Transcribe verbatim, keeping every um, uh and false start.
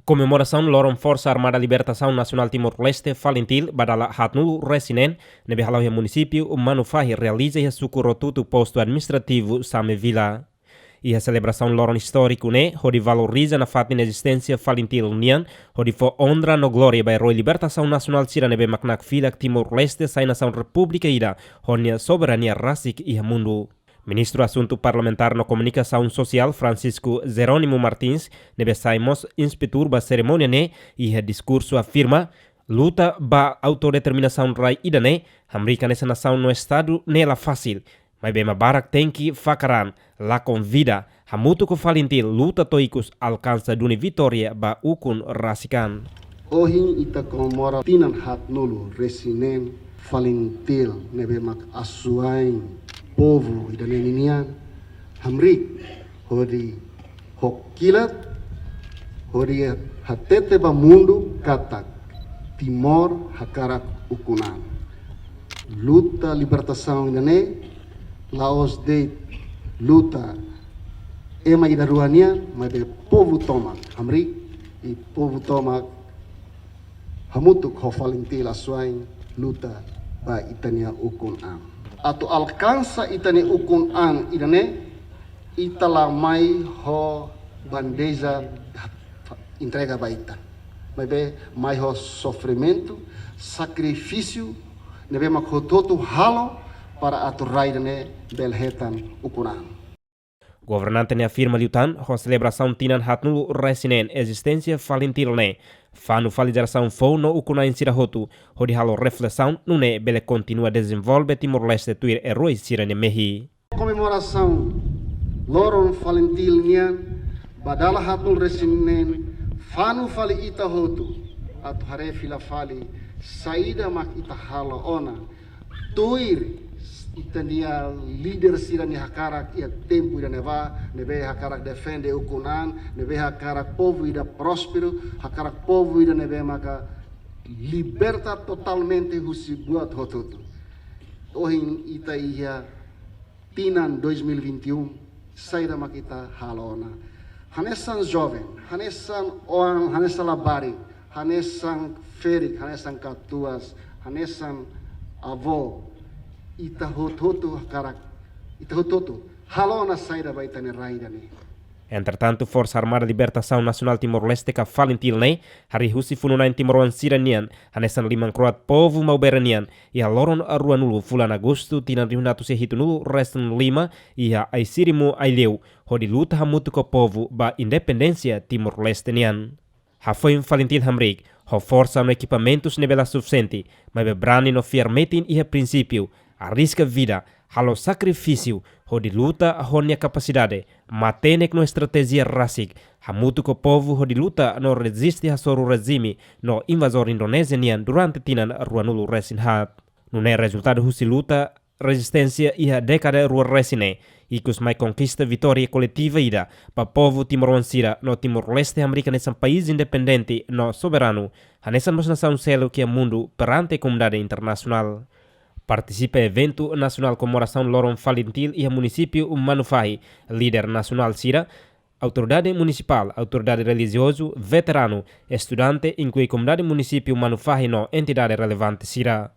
Komemorasaun loron Forsa Armada Libertasaun Nasionál Timor-Leste, FALINTIL, ba dala haatnulu-resin-neen, ne'ebé hala'o iha munisípiu Manufahi, realiza iha suku Rotutu, postu administrativu Samevila. Iha selebrasaun loron istóriku ne'e, hodi valoriza nafatin ezisténsia FALINTIL nian, hodi fó onra no glória ba eroi libertasaun nasionál sira ne'ebé mak nakfilak Timor-Leste sai nasaun repúblika ida ho nia soberania rasik iha mundu. Ministru Asuntu Parlamentár no Komunikasaun Sosiál, Francisco Jerónimo Martins, ne'ebé sai mós inspetór ba serimónia ne'e, iha diskursu afirma, luta ba autodeterminasaun rai ida-ne'e, hamriik hanesan nasaun no estadu ne'e la fasil, maibé ema barak tenke fakar an, lakon vida, hamutuk ho FALINTIL luta to'o ikus alkansa duni vitória ba ukun rasik an. Ohin ita komemora tinan haatnulu-resin-neen FALINTIL ne'ebé mak asuwa'in povu ida-ne'e ninian, hamriik hodi ho kilat, hodi hatete ba mundu katak Timor hakarak ukun an. Luta libertasaun ida-ne'e la'ós de'it luta ema ida rua nian, maibé povu tomak, hamriik, i povu tomak hamutuk ho FALINTIL asuwa'in luta ba ita-nia ukun an. Atu alkansa ita-nia ukun an ida-ne'e, ita la mai ho bandeja entrega ba ita. Maibé mai ho sofrimentu, sakrifísiu, ne'ebé mak hotu-hotu halo para atu rai ida-ne'e bele hetan ukun an. Governante ne'e afirma liután, ho selebrasaun tinan haatnulu-resin-neen ezisténsia FALINTIL ne'e, fanu fali jerasaun foun no ukun-na'in sira hotu, hodi halo reflesaun, nune'e bele kontinua dezenvolve Timor-Leste tuir eroi sira-nia mehi. Komemorasaun loron FALINTIL nian, ba dala haatnulu-resin-neen, fanu fali ita hotu, atu haree fila fali, saida mak ita halo ona, tuir ita-nia líder sira-nia hakarak iha tempu ida-ne'ebá, ne'ebé hakarak defende ukun an, ne'ebé hakarak povu ida prósperu, hakarak povu ida ne'ebé maka liberta totalmente husi buat hotu-hotu. Ohin ita iha tinan dois mil e vinte e um, saida mak ita halo ona. Hanesan joven, hanesan oan, hanesan labarik, hanesan ferik, hanesan katuas, hanesan avó, ita hotu-hotu hakarak, ita hotu-hotu halo ona saida ba ita-nia rai ida-ne'e. Entretantu, Forsa Armada Libertasaun Nasionál Timor-Leste ka FALINTIL ne'e, harii husi funu-na'in timoroan sira-nian, hanesan liman-kro'at povu Maubere nian, iha loron ruanulu fulan Agostu tinan rihun atus sia hitunulu-resin-lima, iha ai-sirimu Aileu, hodi luta hamutuk ho povu ba independénsia Timor-Leste nian. Hafoin FALINTIL hamriik, ho forsa no ekipamentus ne'ebé la sufisiente, maibé brani no fiar metin iha prinsípiu, arriska vida, halo sakrifísiu, hodi luta ho nia kapasidade, matenek no estratéjia rasik, hamutuk ho povu hodi luta no reziste hasoru rejime no invazór Indonézia nian durante tinan ruanulu-resin-haat. Nune'e rezultadu husi luta rezisténsia iha dékada rua resin ne'e, ikus mai konkista vitória koletiva ida ba povu timoroan sira no Timor-Leste hamriik hanesan país independente no soberanu, hanesan mós nasaun seluk iha mundu perante komunidade internasionál. Partisipa eventu nasionál komemorasaun loron FALINTIL iha munisípiu Manufahi, líder nasionál sira, autoridade munisipál, autoridade relijiozu, veteranu, estudante, inklui komunidade munisípiu Manufahi no entidade relevante sira.